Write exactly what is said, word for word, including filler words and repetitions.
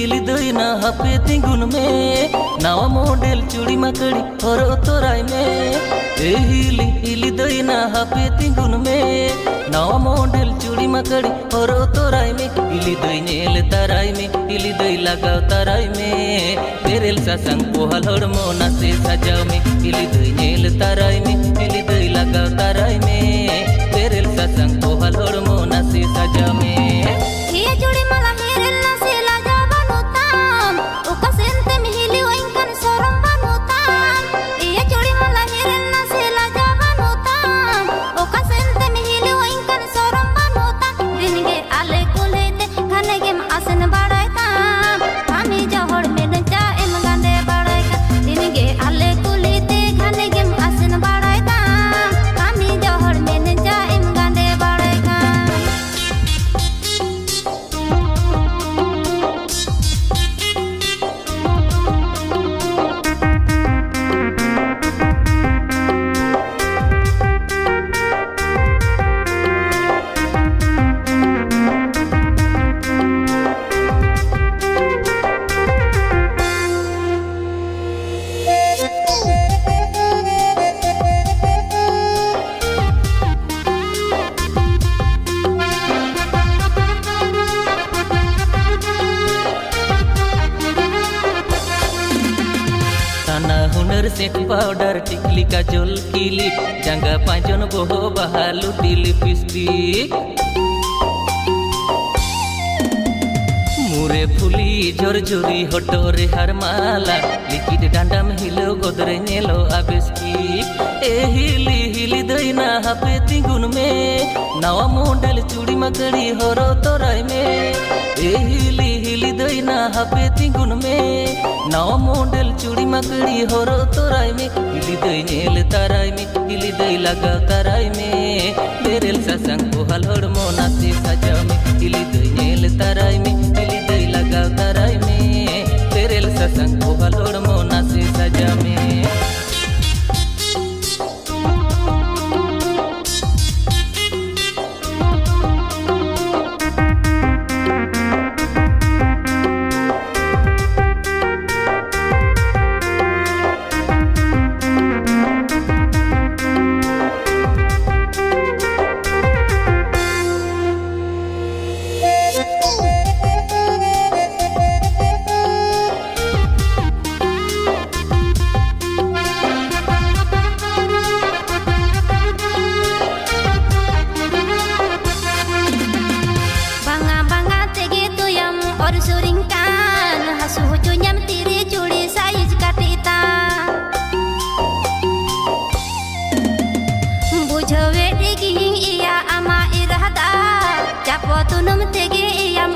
ᱦᱤᱞᱤ ᱫᱟᱹᱭᱱᱟ ᱦᱟᱯᱮ ᱛᱤᱸᱜᱩᱱ ᱢᱮ, ᱱᱟᱣᱟ ᱢᱚᱰᱮᱞ ᱪᱩᱲᱤ ᱢᱟᱹᱠᱲᱤ ᱦᱚᱨᱚᱜ ᱛᱚᱨᱟᱭ ᱢᱮ᱾ ᱮ ᱦᱤᱞᱤ, ᱦᱤᱞᱤ ᱫᱟᱹᱭᱱᱟ ᱦᱟᱯᱮ ᱛᱤᱸᱜᱩᱱ ᱢᱮ, ᱱᱟᱣᱟ ᱢᱚᱰᱮᱞ ᱪᱩᱲᱤ ᱢᱟᱹᱠᱲᱤ ᱦᱚᱨᱚᱜ ᱛᱚᱨᱟᱭ ᱢᱮ᱾ ᱦᱤᱞᱤ ᱫᱟᱹᱭ ᱧᱮᱞ ᱛᱟᱨᱟᱭ ᱢᱮ, ᱦᱤᱞᱤ ᱫᱟᱹᱭ ᱞᱟᱜᱟᱣ ᱛᱟᱨᱟᱭ ᱢᱮ᱾ ᱵᱮᱨᱮᱞ ᱥᱟᱥᱟᱝ ᱯᱳᱦᱟᱞ ᱦᱚᱲᱢᱚ ᱱᱟᱥᱮ ᱥᱟᱡᱟᱣ ᱢᱮ, ᱦᱤᱞᱤ ᱫᱟᱹᱭ ᱧᱮᱞ ᱛᱟᱨᱟᱭ ᱢᱮ, ᱦᱤᱞᱤ ᱫᱟᱹᱭ ᱞᱟᱜᱟᱣ ᱛᱟᱨᱟᱭ ᱢᱮ᱾ ᱵᱮᱨᱮᱞ ᱥᱟᱥᱟᱝ ᱯᱳᱦᱟᱞ ᱦᱚᱲᱢᱚ ᱱᱟᱥᱮ ᱥᱟᱡᱟᱣ ᱢᱮ᱾ ᱤᱭᱟᱹ ᱪᱩᱲᱤ ᱢᱟᱞᱟ ᱦᱮᱨᱮᱞ ᱱᱟᱥᱮ ᱞᱟᱡᱟᱣ ᱵᱟᱹᱱᱩᱜ ᱛᱟᱢ, ᱚᱠᱟ ᱥᱮᱱ ᱛᱮᱢ ᱦᱤᱞᱤᱣᱟ ᱮᱱᱠᱷᱟᱱ ᱥᱚᱨᱚᱢ ᱵᱟᱹᱱᱩᱜ ᱛᱟᱢ᱾ ᱤᱭᱟᱹ ᱪᱩᱲᱤ ᱢᱟᱞᱟ ᱦᱮᱨᱮᱞ ᱱᱟᱥᱮ ᱞᱟᱡᱟᱣ ᱵᱟᱹᱱᱩᱜ ᱛᱟᱢ, ᱚᱠᱟ ᱥᱮᱱ ᱛᱮᱢ ᱦᱤᱞᱤᱣᱟ ᱮᱱᱠᱷᱟᱱ ᱥᱚᱨᱚᱢ ᱵᱟᱹᱱᱩᱜ ᱛᱟᱢ᱾ ᱫᱤᱱ ᱜᱮ ᱟᱞᱮ ᱠᱩᱞᱦᱤ ᱛᱮ ᱜᱷᱟᱱᱮ ᱜᱮᱢ ᱟᱥᱮᱱ ᱵᱟᱲᱟᱭ ᱛᱟᱢ᱾ ᱠᱟᱹᱢᱤ ᱡᱚᱦᱚᱲ ᱢᱮᱱ ᱪᱟ ᱮᱢ ᱜᱟᱸᱰᱮ ᱵᱟᱲᱟᱭ ᱠᱟᱱ᱾ ᱫᱤᱱ ᱜᱮ ᱟᱞᱮ ᱠᱩᱞᱦᱤ ᱛᱮ ᱜᱷᱟᱱᱮ ᱜᱮᱢ ᱟᱥᱮᱱ ᱵᱟᱲᱟᱭ ᱛᱟᱢ᱾ ᱠᱟᱹᱢᱤ ᱡᱚᱦᱚᱲ ᱢᱮᱱ ᱪᱟ ᱮᱢ ᱜᱟᱸᱰᱮ ᱵᱟᱲᱟᱭ ᱠᱟᱱ᱾ ᱱᱟᱱᱟ ᱦᱩᱱᱟᱹᱨ ᱥᱮᱱᱴ ᱯᱟᱣᱰᱟᱨ, ᱴᱤᱠᱞᱤ ᱠᱟᱡᱚᱞ ᱠᱤᱞᱤᱯ, ᱡᱟᱸᱜᱟ ᱯᱟᱸᱡᱚᱱ ᱵᱚᱦᱚᱜ ᱵᱟᱦᱟ ᱞᱩᱴᱤ ᱞᱤᱯᱤᱥᱴᱤᱠ, ᱢᱩᱨᱮ ᱯᱷᱩᱞᱤ ᱡᱷᱚᱨᱡᱷᱩᱨᱤ ᱦᱚᱴᱚᱜ ᱨᱮ ᱦᱟᱨ ᱢᱟᱞᱟ, ᱞᱤᱠᱤᱰ ᱰᱟᱸᱰᱟᱢ ᱦᱤᱞᱟᱹᱣ ᱜᱚᱫ ᱨᱮ ᱧᱮᱞᱚᱜᱼᱟ ᱵᱮᱥ ᱴᱷᱤᱠ᱾ ᱮ ᱦᱤᱞᱤ ᱦᱤᱞᱤ ᱫᱟᱹᱭᱱᱟ ᱦᱟᱯᱮ ᱛᱤᱸᱜᱩᱱ ᱢᱮ, ᱱᱟᱣᱟ ᱢᱚᱰᱮᱞ ᱪᱩᱲᱤ ᱢᱟᱹᱠᱲᱤ ᱦᱚᱨᱚᱜ ᱛᱚᱨᱟᱭ ᱢᱮ᱾ ᱮ ᱦᱤᱞᱤ ᱦᱤᱞᱤ ᱫᱟᱹᱭᱱᱟ ᱦᱟᱯᱮ ᱛᱤᱸᱜᱩᱱ ᱢᱮ, ᱱᱟᱣᱟ ᱢᱚᱰᱮᱞ ᱪᱩᱲᱤ ᱢᱟᱹᱠᱲᱤ ᱦᱚᱨᱚᱜ ᱛᱚᱨᱟᱭ ᱢᱮ᱾ ᱦᱤᱞᱤ ᱫᱟᱹᱭ ᱧᱮᱞ ᱛᱟᱨᱟᱭ ᱢᱮ, ᱦᱤᱞᱤ ᱫᱟᱹᱭ ᱞᱟᱜᱟᱣ ᱛᱟᱨᱟᱭ ᱢᱮ᱾ ᱵᱮᱨᱮᱞ ᱥᱟᱥᱟᱝ ᱯᱳᱦᱟᱞ ᱦᱚᱲᱢᱚ ᱱᱟᱥᱮ ᱥᱟᱡᱟᱣ ᱢᱮ, ᱦᱤᱞᱤ ᱫᱟᱹᱭ ᱧᱮᱞ ᱛᱟᱨᱟᱭ ᱢᱮ, ᱦᱤᱞᱤ ᱫᱟᱹᱭ ᱞᱟᱜᱟᱣ ᱛᱟᱨᱟᱭ ᱢᱮ᱾ ᱵᱮᱨᱮᱞ ᱥᱟᱥᱟᱝ ᱯᱳᱦᱟᱞ ᱦᱚᱲᱢᱚ ᱱᱟᱥᱮ ᱥᱟᱡᱟᱣ ᱢᱮ᱾ ᱱᱚᱢ ᱛᱮᱜᱮ ᱮᱭᱟᱢ